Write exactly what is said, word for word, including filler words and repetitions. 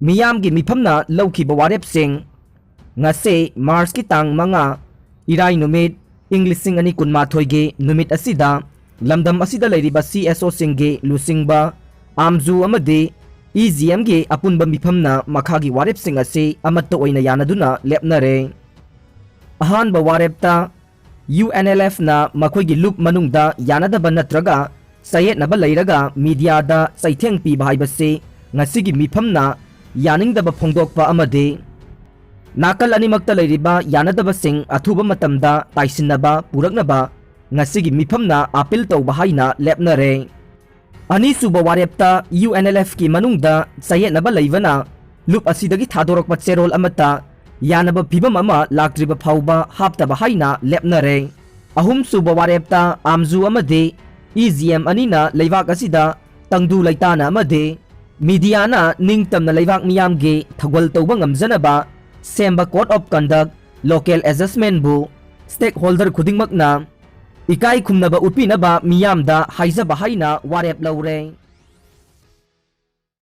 ꯃꯤꯌꯥꯝꯒꯤ ꯃꯤꯐꯝꯅ ꯂꯧꯈꯤꯕ ꯋꯥꯔꯦꯞꯁꯤꯡ꯫ ꯉꯁꯤ ꯃꯥꯔꯆꯀꯤ ꯇꯥꯡ ꯃꯉꯥ, ꯏꯔꯥꯏ ꯅꯨꯃꯤꯠ, ꯏꯪ ꯂꯤꯁꯤꯡ ꯑꯅꯤ ꯀꯨꯟꯃꯥꯊꯣꯏꯒꯤ ꯅꯨꯃꯤꯠ ꯑꯁꯤꯗ ꯂꯝꯗꯝ ꯑꯁꯤꯗ ꯂꯩꯔꯤꯕ ꯁꯤ ꯑꯦꯁ ꯑꯣꯁꯤꯡꯒꯤ ꯂꯨꯆꯤꯡꯕ, ꯑꯥꯝꯖꯨ ꯑꯃꯗꯤ ꯏ ꯖꯤ ꯑꯦꯝꯒꯤ ꯑꯄꯨꯟꯕ ꯃꯤꯐꯝꯅ ꯃꯈꯥꯒꯤ ꯋꯥꯔꯦꯞꯁꯤꯡ ꯑꯁꯤ ꯑꯃꯠꯇ ꯑꯣꯏꯅ ꯌꯥꯅꯗꯨꯅ ꯂꯦꯞꯅꯔꯦ꯫ ꯑꯍꯥꯟꯕ ꯋꯥꯔꯦꯞꯇ ꯌꯨ ꯑꯦꯟ ꯑꯦꯜ ꯑꯦꯐꯅ ꯃꯈꯣꯏꯒꯤ ꯂꯨꯞ ꯃꯅꯨꯡꯗ ꯌꯥꯅꯗꯕ ꯅꯠꯇ꯭ꯔꯒ ꯆꯌꯦꯠꯅꯕ ꯂꯩꯔꯒ ꯃꯤꯗꯤꯌꯥꯗ ꯆꯩꯊꯦꯡ ꯄꯤꯕ ꯍꯥꯏꯕꯁꯤ ꯉꯁꯤꯒꯤ ꯃꯤꯐꯝꯅ ꯌꯥꯅꯤꯡꯗꯕ ꯐꯣꯡꯗꯣꯛꯄ ꯑꯃꯗꯤ ꯅꯥꯀꯜ ꯑꯅꯤꯃꯛꯇ ꯂꯩꯔꯤꯕ ꯌꯥꯅꯗꯕꯁꯤꯡ ꯑꯊꯨꯕ ꯃꯇꯝꯗ ꯇꯥꯏꯁꯤꯟꯅꯕ ꯄꯨꯔꯛꯅꯕ ꯉꯁꯤꯒꯤ ꯃꯤꯐꯝꯅ ꯑꯥꯄꯤꯜ ꯇꯧꯕ ꯍꯥꯏꯅ ꯂꯦꯞꯅꯔꯦ꯫ ꯑꯅꯤꯁꯨꯕ ꯋꯥꯔꯦꯞꯇ ꯌꯨ ꯑꯦꯟ ꯑꯦꯜ ꯑꯦꯐꯀꯤ ꯃꯅꯨꯡꯗ ꯆꯌꯦꯠꯅꯕ ꯂꯩꯕꯅ ꯂꯨꯞ ꯑꯁꯤꯗꯒꯤ ꯊꯥꯗꯣꯔꯛꯄ ꯆꯦꯔꯣꯜ ꯑꯃꯠꯇ ꯌꯥꯅꯕ ꯐꯤꯕꯝ ꯑꯃ ꯂꯥꯛꯇ꯭ꯔꯤꯕ ꯐꯥꯎꯕ ꯍꯥꯞꯇꯕ ꯍꯥꯏꯅ ꯂꯦꯞꯅꯔꯦ꯫ ꯑꯍꯨꯝꯁꯨꯕ ꯋꯥꯔꯦꯞꯇ ꯑꯥꯝꯖꯨ ꯑꯃꯗꯤ ꯏ ꯖꯤ ꯑꯦꯝ ꯑꯅꯤꯅ ꯂꯩꯕꯥꯛ ꯑꯁꯤꯗ ꯇꯪꯗꯨ ꯂꯩꯇꯥꯅ ꯑꯃꯗꯤ ꯃꯤꯗꯤꯌꯥꯅ ꯅꯤꯡꯇꯝꯅ ꯂꯩꯕꯥꯛ ꯃꯤꯌꯥꯝꯒꯤ ꯊꯧꯒꯜ ꯇꯧꯕ ꯉꯝꯖꯅꯕ ꯁꯦꯝꯕ code of conduct, local adjustmentꯕꯨ stakeholder ꯈꯨꯗꯤꯡꯃꯛꯅ ꯏꯀꯥꯏ ꯈꯨꯝꯅꯕ ꯎꯠꯄꯤꯅꯕ ꯃꯤꯌꯥꯝꯗ ꯍꯥꯏꯖꯕ ꯍꯥꯏꯅ ꯋꯥꯔꯦꯞ ꯂꯧꯔꯦ꯫